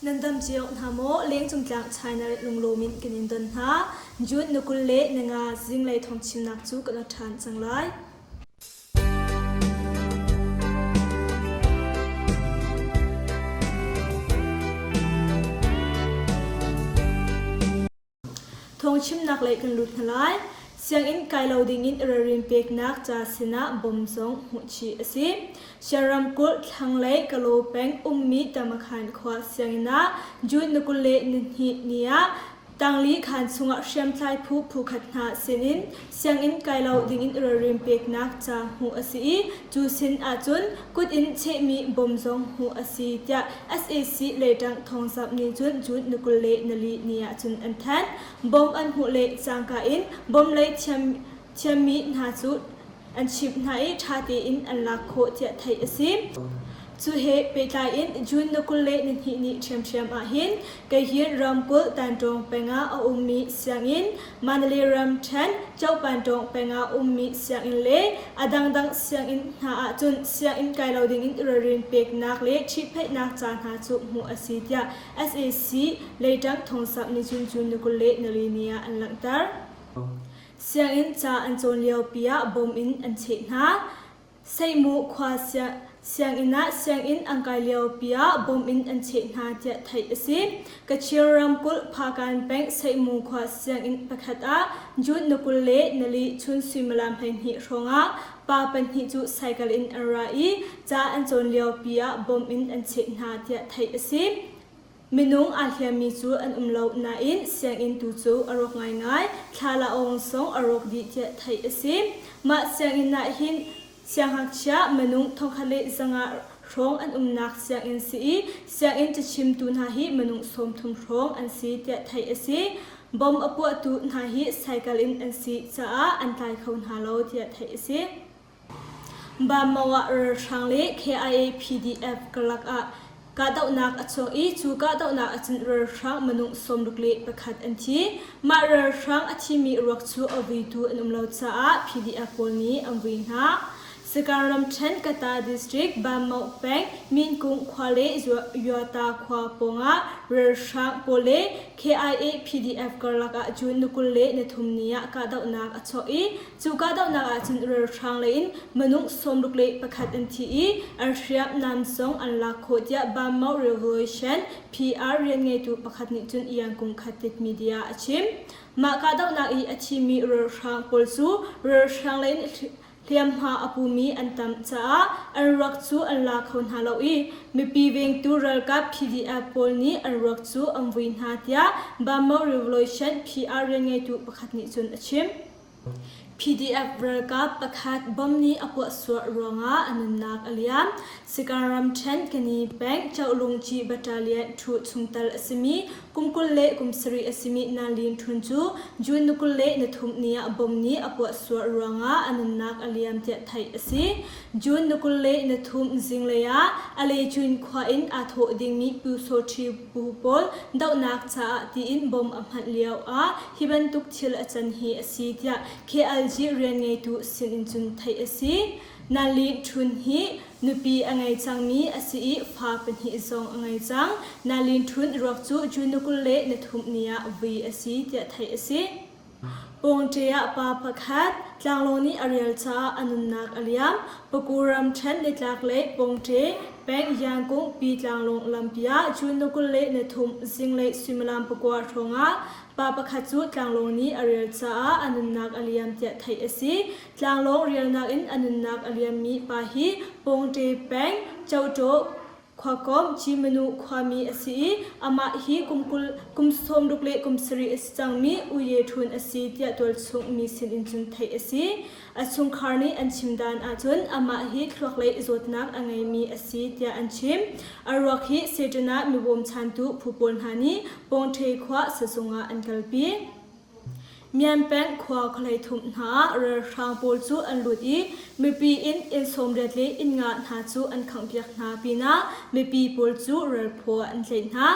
Nan dam cio hna maw? Lengcung tlang China lunglawm in kan in don hna. June na 20 le na nga zinglei thawngchimnak cu kan ot ṭhan cang lai. Thawngchimnak lei kan lut hna lai. Sianginn kai lo dingin ralrin peknak ca sinah bom zong hmuhchih a si. Shan ramkulh thlanglei Kalaw peng ummi Tamakhan khua sianginn ah June ni 22 ni ah Tangli khaan chungah hriamtlai phu phukhat hna sinin sianginn kai lo dingin ralrin peknak ca hmuh a si i cu sin ahcun kut in chehmi bom zong hmuh a si tiah sac leiṭang thawngzamh nih cun June ni 24 ni ah cun an thanh. Bom an hmuh le cangka in bom lei thiammi hna cu an chimh hna i ṭha tein an lak khawh tiah theih a si. Cu he pehtlai in June ni 22 ni ṭhiamṭhiam ahhin Keihin ramkulh Tanṭawng peng ah a ummi sianginn, Mandalay ramṭhen Chohpantawng peng ah ummi sianginn le a dangdang sianginn hna ahcun sianginn kai lo dingin ralrin peknak le ṭhihphaihnak ca hna cu hmuh a si tiah sac leiṭang thawngsamh ni June June ni 24 ni ah an langhter. Sianginn ca an cawn liopi ah bom in an cheh hna. Seimu khua sianginn ah sianginn an kai liopi ah bom in an cheh hna tiah theih a si. Kachin ramkulh Phakan peng Seimu khua sianginn pakhat ah June ni 24 chun suimilam 12 hrawng ah pa pahnih cu cycle in an ra i ca an cawn liopi ah bom in an cheh hna tiah theih a si. Minung aa hliammi cu an um lo nain sianginn tu cu a rawk ngaingai. Thlalaawng zong a rawk dih tiah theih a si. Mah sianginn ah hin siangngakchia minung 1500 hrawng an umnak sianginn si i sianginn cachimtu hna hi minung 30 hrawng an si tiah theih a si. Bom a puahtu hna hi cycle in an si caah an tlai kho hna lo tiah theih a si. Bamaw ah ralhrang le KIA PDF karlak ah kahdohnak a chuak i cu kahdohnak ahcun ralhrang minung 61 an thi. Mah ralhrang a thimi ruak cu a vuitu an um lo caah PDF pawl nih an vui hna. Sagaing ramṭhen Kata district Bamaw peng Minkung khua le Yuata khua pawngah ralhrang pawl le KIA PDF karlak ah June ni 23 ni ah kahdohnak a chuak i Cu kahdohnak ahcun ralhrang lei in minung 61 an thi i an hriamnam zong an lak khawh tiah Bamau Revolution PR rianngeitu pakhat nih cun Iangkung Khatit Media a chim. Mah kahdohnak i a thimi ralhrang pawl cu ralhrang lei in hliamhma a pumi an tam caah an ruak cu an la kho hna lo i mipi vengtu ralkap PDF pawl nih an ruak cu an vui hna tiah Bamau Revolution PR rianngeitu pakhat nih cun a chim. PDF ralkap pakhat bom nih a puahsuah ruangah a nunnak a liam. Sagaing ramṭhen Kani peng Chohlungci Battalion ṭhu chungtel a simi kum 20 le kum sarih a simi Nan Lin Htun cu June ni 23 ni ah bom nih a puahsuah ruangah a nunnak a liam tiah theih a si. June ni 23 zinglei ah Alecun khua in aa thawh dingmi Pyusawṭhi pu pawl dohnak caah tiin bom a hmanh lio ah hi bantuk thil a can hi a si tiah KLG rianngeitu sinin cun theih a si. Nali Htun hi nupi a ngei cangmi a si i fa pahnih zong a ngei cang. Nali Htun ruak cu June 23 ni ah vui a si tiah theih a si. Pawngṭe ah pa pakhat tlanglawng nih a rial caah a nunnak a liam. Paku ramṭhen nitlaklei Pawngṭe peng Yangkung pi tlanglawng lampi ah June ni 23 zinglei suimilam pakua hrawngah pa pakhat cu tlanglawng nih a rial caah a nunnak a liam tiah theih a si. Tlanglawng rialnak in a nunnak a liammi pa hi Pawngṭe peng Choṭaw Khuakomh Cimanu khuami a si i amah hi kum 20 kum 60 le kum sarih a si cangmi U Ye Htun a si tiah tualchung mi sinin cun theih a si. A chungkhar nih an chim dan ahcun amah hi thluaklei zawtnak a ngeimi a si tiah an chim. A ruak hi Satan ah mi bawmchantu phu pawl hna nih Pawngṭhe khua sazung ah an kalpi. Mianpeng khua khualei thum hna ah ralhrang pawl cu an lut i mipi inn inn 80 le inn nga hna cu an khanghpiak hna pinah mipi pawl cu ralphaw an tlaih hna.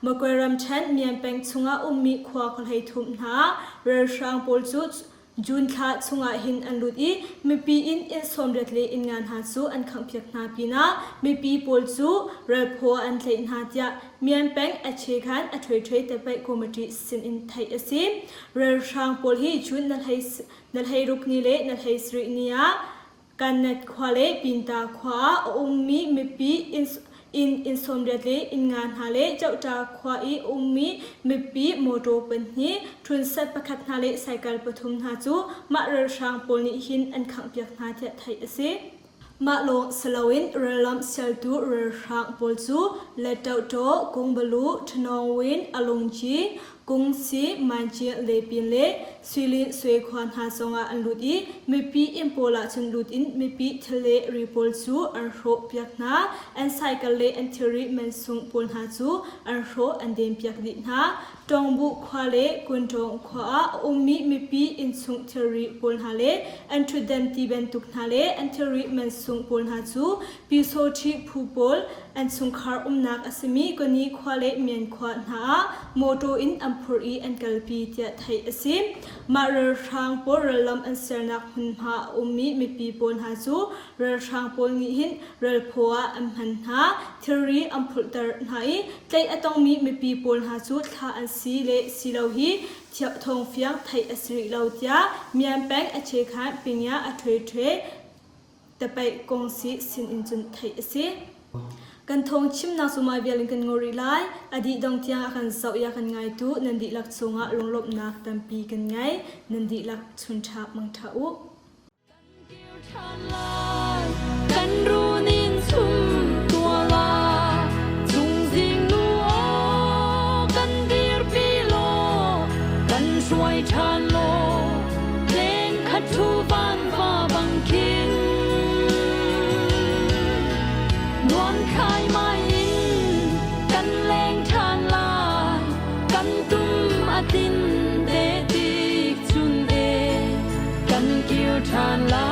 Magwe ramṭhen Mianpeng chungah ummi khua khualei thum hna ah ralhrang pawl cu. June thla chungah hin an lut i mipi inn inn 80 le inn nga hna cu an khanghpiak hna pinah mipi pawl cu ralphaw ah an tlaih hna tiah Myan peng Achekhan a ṭhuiṭhui tepaih committee sinin theih a si. Ralhrang pawl hi June na 16 ni le na 17 ni ah Kannet khua le Pinta khua ah a ummi mipi inn inn 80 le inn nga hna le Cohta khua i a ummi mipi mawṭaw pahnih, ṭhunset pakhat hna le saikal pathum hna cu mah ralhrang pawl nih hin an khanghpiak hna tiah theih a si. Mah lawng si loin rallam sialtu ralhrang pawl cu Letohtaw, Kungbalu, Thanawngwin, Alungci, Kungsi, Mancin, Lepin le Suilin Sui khua hna zongah an lut i mipi inn pawl ah cun lut in mipi thil le ri pawl cu an hrawhpiak hna. An cycle le an thilri mansung pawl hna cu an hrawh an denpiak dih hna. Tawngbuh khua le Kuntawng khua ah a ummi mipi innchung thilri pawl hna le an ṭhutdan ti bantuk hna le an thilri mansung pawl hna cu Pyusawṭhi phu pawl an chungkhar umnak a simi Kani khua le Mian khua hna ah mawṭaw in an phurh i an kalpi tiah theih a si. Mah ralhrang pawl rallam an sernak hmunhma a ummi mipi pawl hna cu ralhrang pawl nih hin ralphaw ah an hman hna, thilri an phurhter hna i tlaih a tongmi mipi pawl hna cu thlah an si le si lo hi thawngfiang theih a si rih lo tiah Mian peng Achekhan Pingya a ṭhwe ṭhwe Tapaih kong si sinin cun theih a si. Kan thawng chimnak cu mah vial in kan ngol rih lai. A dih dong tiang a kan zoh i a kan ngaitu nan dihlak cungah lunglawmhnak tampi kan ngei. Nan dihlak chunṭha mangṭha u. Kan kir ṭhan lai, kan runin chum tuah la, chungzing nu aw kan dirpi law, kan hruai ṭhan law, tleng khat ṭhu van va bang khin. Nuam khai mai in kan leng ṭhan lai, kan tum a tin te tik chun e, kan kir ṭhan lai.